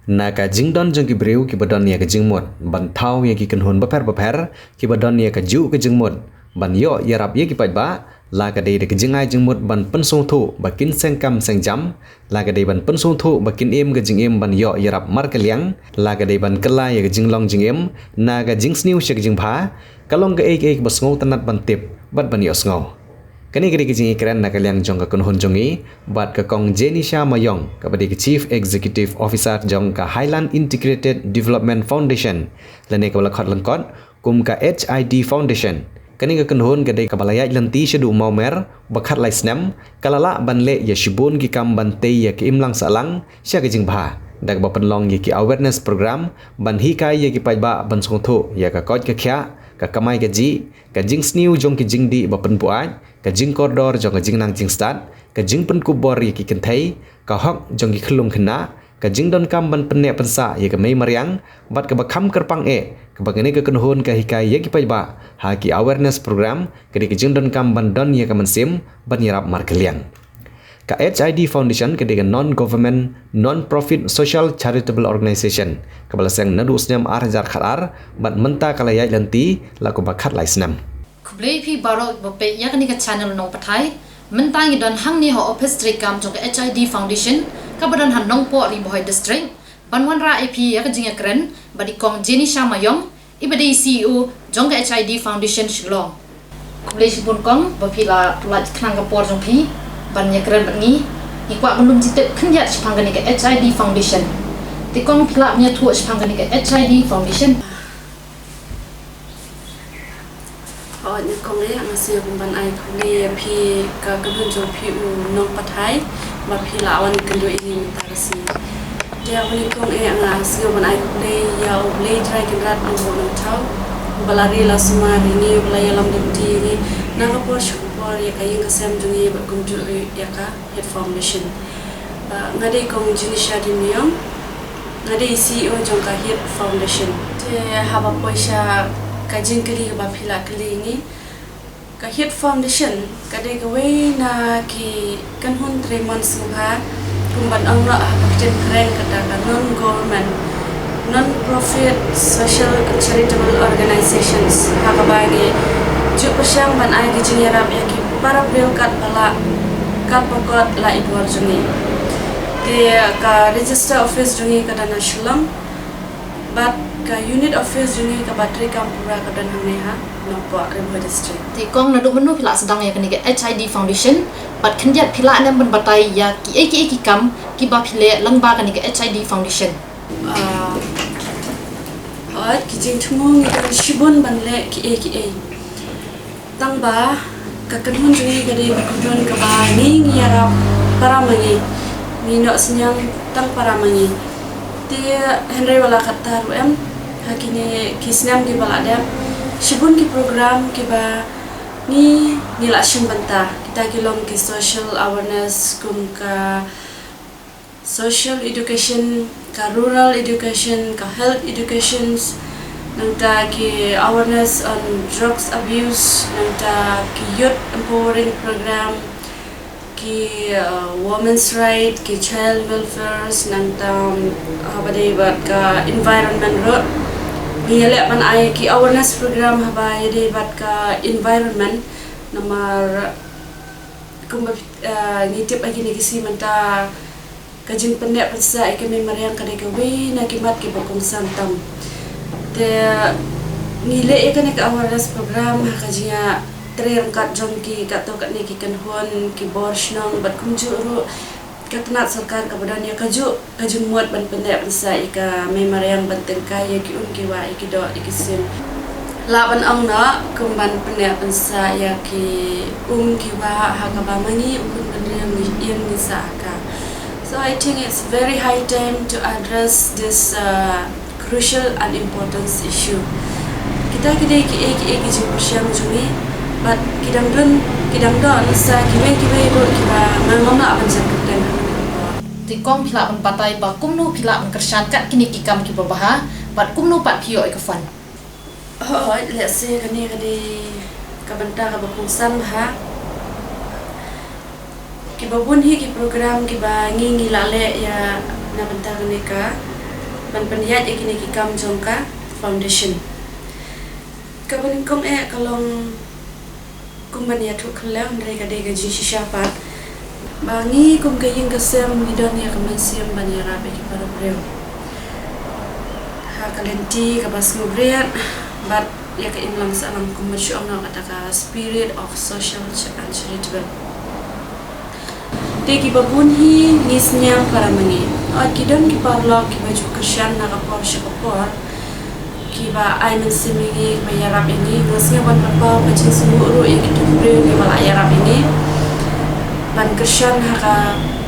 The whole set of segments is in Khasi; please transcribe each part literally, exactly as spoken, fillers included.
Na ka jingdon jong ki briew kiba don ïa ka jingmut ban thaw ïa ki kynhun bapher bapher kiba don ïa ka juh ka jingmut ban ïoh ïarap ïa ki paidbah, la ka dei da ka jingai jingmut ban pynsngewthuh ba kin seng kam seng jam, la ka dei ban pynsngewthuh ba kin im ka jingim ban ïoh ïarap markylliang, la ka dei ban kylla ïa ka jinglong jingim na ka jingsniew sha ka jingbha, ka long kaei kaei kaba sngewtynnat ban tip bad ban ïohsngew. Kane ka dei ka jingïakren na ka liang jong ka kynhun jong ngi bad ka Kong Jenisha Mayong, kaba dei ka Chief Executive Officer jong ka Highland Integrated Development Foundation, lane kaba la khot lyngkot kum ka H I D Foundation. Kane ka kynhun ka dei kaba la ïaid lynti shaduh Mawmer ba khatlai snem, ka la lah ban leh ïa shibun ki kam ban tei ïa ka imlang sahlang sha ka jingbha da kaba pynlong ïa ki awareness program ban hikai ïa ki paidbah ban sngewthuh ïa ka koit ka khiah, ka kamai kajih, ka jingsniew jong ki jingdih ba pynbuaid, ka jingkordor jong ka jingnang jingstad, ka jingpynkup bor ïa ki kynthei, ka hok jong ki khyllung khynnah, ka jingdonkam ban pynneh pynsah ïa ka mei mariang, bad kaba kham kyrpang eh kaba kane ka kynhun ka hikai ïa ki paidbah ha ki awareness program, ka dei ka jingdonkam ban don ïa ka mynsiem ban ïarap markylliang. Ka H I D Foundation ka dei ka non-government, non-profit social charitable organization kaba la seng naduh u snem ar hajar khatar bad mynta ka la ïaid lynti la kumba khatlai snem. Khublei phi baroh ba peit ïa kane ka channel Nongpathai. Mynta ngi don hangne ha office treikam jong ka H I D Foundation kaba don ha Nongpoh, Ri Bhoi District, ban wanrah ïa phi ïa ka jingïakren bad i Kong Jenisha Mayong, iba dei C E O jong ka H I D Foundation Shillong. Khublei shibun Kong ba phi la pynlait khnang ka por jong phi ban ïakren bad ngi. Ngi kwah ban lum jingtip khyndiat shaphang kane ka H I D Foundation. Te Kong, phi lah ban ïathuh shaphang kane ka H I D Foundation? Hooid, nyngkong eh nga sngew kumban ai khublei ïa phi, ka kynhun jong phi u Nongpathai, ba phi la wan kynduh ïa ngi mynta ka sngi. Te haba nyngkong eh nga sngew ban ai khublei ïa U Blei Trai Kynrad Nongbuh Nongthaw, uba la ri la sumar ïa ngi, uba la ïalam lynti ïa ngi na ka por sha ka por, ïa ka ïing ka sem jong ngi bad kumjuh ruh ïa ka Hit Foundation. Ba nga dei Kong Jenisha D. Mayong, nga dei C E O jong ka Hit Foundation. Te haba poi sha ka jingkylli kaba phi la kylli ngi, ka Hit Foundation ka dei kawei na ki kynhun trei mon sngewbha, kumban ong noh ha ka ktien kren kata ka non-government, non-profit social and charitable organizations, ha kaba ngi ju pyrshang ban ai ka jingïarap ïa ki para briew katba lah, katba kot la i bor jong ngi. Te ka register office jong ngi ka don ha Shillong, bad ka unit office jong ngi kaba treikam pura ka don hangne ha Nongpoh, Ri Bhoi District. Te Kong, naduh mynno phi la sdang ïa kane ka H I D Foundation, bad khyndiat phi lah ne em ban batai ïa kiei kiei ki kam kiba phi leh lyngba kane ka H I D Foundation? Ah, hooid, ki jingthmu ngi don shibun ban leh kiei kiei. Tang ba ka kynhun jong ngi ka dei ka kynhun kaba ngi, ngi ïarap para ma ngi, ngi noh synñiang tang para ma ngi. Te hynrei wat la katta ruh em, ha kine ki snem kiba la dep, shibun ki program kiba ngi, ngi la shim bynta. Kita ki long ki social awareness kum ka social education, ka rural education, ka health educations, nangta ki awareness on drugs abuse, nangta ki youth empowering program, ki, uh, women's right, ki child welfare, nangta, um, haba dei bad ka environment ruh. Ngi ïaleh ban ai ki awareness program haba ïadei bad ka environment, namar kumba, uh, ngi tip ha kine ki sngi mynta, ka jingpynneh pynsah ïa ka mei mariang ka dei kawei na ki mat kiba kongsan tam. Te ngi leh ïa kane ka awareness program ha ka jingïatrei ryngkat jong ki katto katne ki kynhun, ki bor shnong bad kumjuh ruh ka tnat sorkar kaba don ïa kajuh ka jingmut ban pynneh pynsah ïa ka mei mariang ban tyngkai ïa ki um ki wah, ïa ki doh ïa ki sim. Lah ban ong noh kumban pynneh pynsah ïa ki um ki wah ha kaba ma ngi u khun bynriew ngi im ngi sah ha ka. So I think it's very high time to address this, uh, crucial and important issue. Kita ki dei kiei kiei ki jingpyrshang jong ngi, bad ki dang don, ki dang don sa kiwei kiwei ruh kiba nga ngam lah ban jan kyrteng ha kane ka por. Te Kong, phi lah ban batai ba kumno phi lah ban kyrshan kat kine ki kam kiba bha, bad kumno pat phi ïoh ïa ka fund? Hooid, lehse kane ka dei ka bynta kaba kongsan bha. Kiba bun hi ki program kiba ngi, ngi la leh ïa na bynta kane ka ban pynïaid ïa kine ki kam jong ka foundation. Kaba nyngkong eh ka long kum ban ïathuh khyllem, hynrei ka dei ka jingshisha pat ba ngi kum ka ïing ka sem ngi don ïa ka mynsiem ban ïarap ïa ki para briew ha ka lynti kaba sngewbha bad ïa ka imlang sahlang kum ban shu ong noh kata ka spirit of social and charitable. Te kiba bun hi ngi sngewbha para ma ngi. Ot ki don ki paralok kiba ju kyrshan na ka por sha ka por, kiba ai mynsiem ïa ngi, kiba ïarap ïa ngi. Nga sngewbha ban pynpaw ka jingsngewnguh ruh ïa kito ki briew kiba la ïarap ïa ngi ban kyrshan ha ka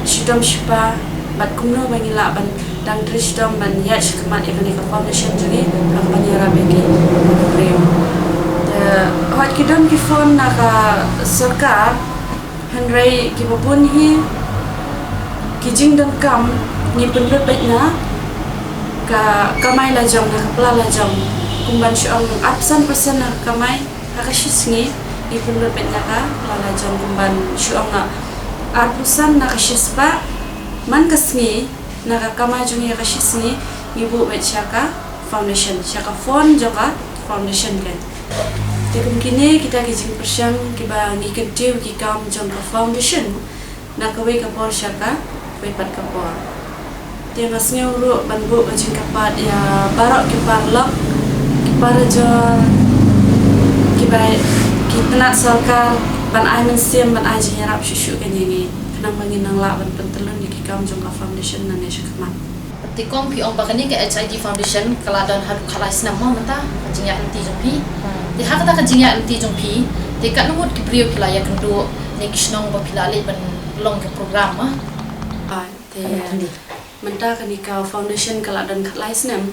shitom shipa bad kumno ba ngi lah ban dang trei shitom ban ïaid shakhmat ïa kane ka foundation jong ngi ha kaban ïarap ïa ki briew. Te hooid ki don ki fund na ka sorkar, hynrei kiba bun hi ki jingdonkam ngi pynlut beit na ka kamai lajong, na ka pla lajong. Kumban shu ong arphew san percent na ka kamai ha ka shisngi, ngi pynlut beit na ka pla lajong. Kumban shu ong na arphew san na ka shispah man ka sngi na ka kamai jong ngi ha ka shisngi ngi buh beit sha ka foundation, sha ka fund jong ka foundation kan. Te kum kine kita ki jingpyrshang kiba ngi kyntiew ki kam jong ka foundation na kawei ka por sha kawei pat ka por. Te nga sngew ruh ban buh ka jingkyrpad ïa baroh ki paralok, ki parajor, kiba ki tnat sorkar ban ai mynsiem, ban ai jingïarap shuh shuh kan ïa ngi khnang ba ngin nang lah ban pyntyllun ïa ki kam jong ka foundation nangne shakhmat. Te kong, phi ong ba kane ka H I D Foundation ka la don haduh khatlai snem mo mynta ka jingïaid lynti jong phi. Te ha kata ka jingïaid lynti jong phi, te katno ngut ki briew ki la ïakynduh ne ki shnong ba phi la leit ban long ka program ma? Ah, te mynta kane ka foundation ka la don khatlai snem.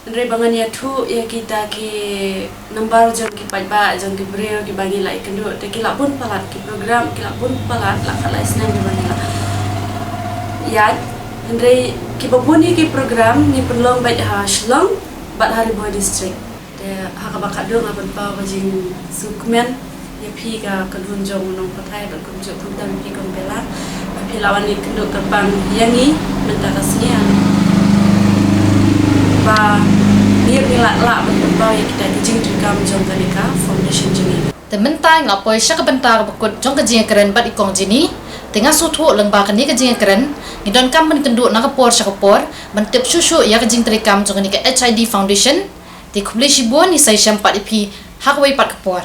Hynrei ba ngan ïathuh ïa kita ki number jong ki paidbah, jong ki briew kiba ngi la ïakynduh, te ki la bun palat ki program, ki la bun palat, la khatlai snem kiba ngi la ïaid. Hynrei kiba bun ïa ki program ngi pynlong beit ha Shillong bad ha Ri Bhoi District. Te ha kaba khatduh nga pynpaw ka jingsngewkmen ïa phi ka kynhun jong u nongpathai bad kumjuh kumta phi kong Bella ba phi la wan ïakynduh kyrpang ïa ngi mynta ka sngi, ba ngi ruh ngi lah, lah ban pynpaw ïa kita ki jingtrei kam jong kane ka foundation jong ngi. Te mynta ngi la poi sha ka bynta kaba kut jong ka jingïakren bad i kong Jenny. Te nga sngewthuh lyngba kane ka jingïakren ngi donkam ban kynduh na ka por sha ka por ban tip shuh shuh ïa ka jingtrei kam jong kane ka H I D Foundation. Te khublei shibun, ngi sa ïashem pat ïa phi ha kawei pat ka por.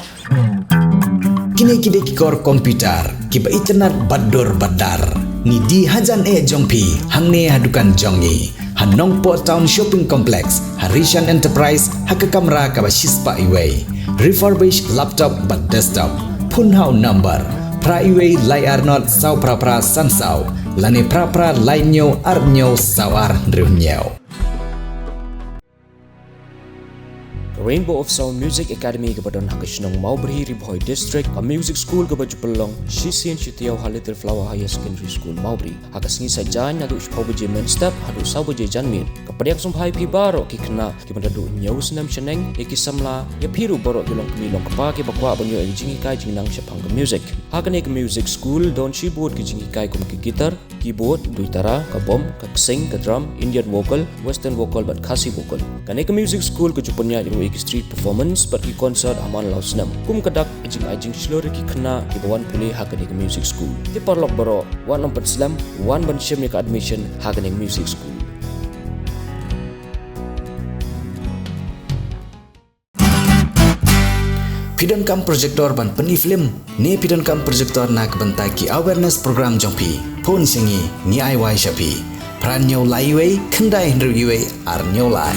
Kine ki dei ki kor computer kiba itynnad bad dur bad dar. Ngi die hajan eh jong phi hangne ha dukan jong ngi ha Nongpoh Town Shopping Complex, ha Rishan Enterprise, ha ka kamra kaba shispah iwei. Refurbish laptop bad desktop. Phone ha u number phra iwei lai ar not saw phra phra san saw lane phra phra lai hynñiew ar hynñiew saw ar hynriew hynñiew. Ka Rainbow of Sound Music Academy kaba don ha ka shnong Mawbri, Ri Bhoi District, ka music school kaba ju pynlong shisien shi taïew ha Little Flower Higher Secondary School, Mawbri. Ha ka sngi Saitjaiñ naduh shiphew baje mynstep haduh saw baje janmiet. Ka pdiang sngewbha ïa phi baroh ki khynnah kiba naduh hynñiew snem shaneng, ïa ki samla, ïa phi ruh baroh ki longkmie longkpa kiba kwah ban ïoh ïa ka jinghikai jingnang shaphang ka music. Ha kane ka music school don shibun ki jinghikai kum ki guitar, keyboard, duitara, ka bom, ka ksing, ka drum, Indian vocal, western vocal bad Khasi vocal. Kane ka music school ka ju pynïaid ruh ïa ki street performance bad ki concert ha man la u snem. Kum ka dak ka jingai jingshlur ïa ki khynnah kiba wan pule ha kane ka music school. Te paralok baroh, wat nym pynslem, wan ban shim ïa ka admission ha kane ka music school. Phi donkam projector ban pyni film ne phi donkam projector na ka bynta ki awareness program jong phi? Phone sha ngi, ngi ai wai sha phi. Phra hynñiew lai iwei, khyndai hynriew iwei, ar hynñiew lai.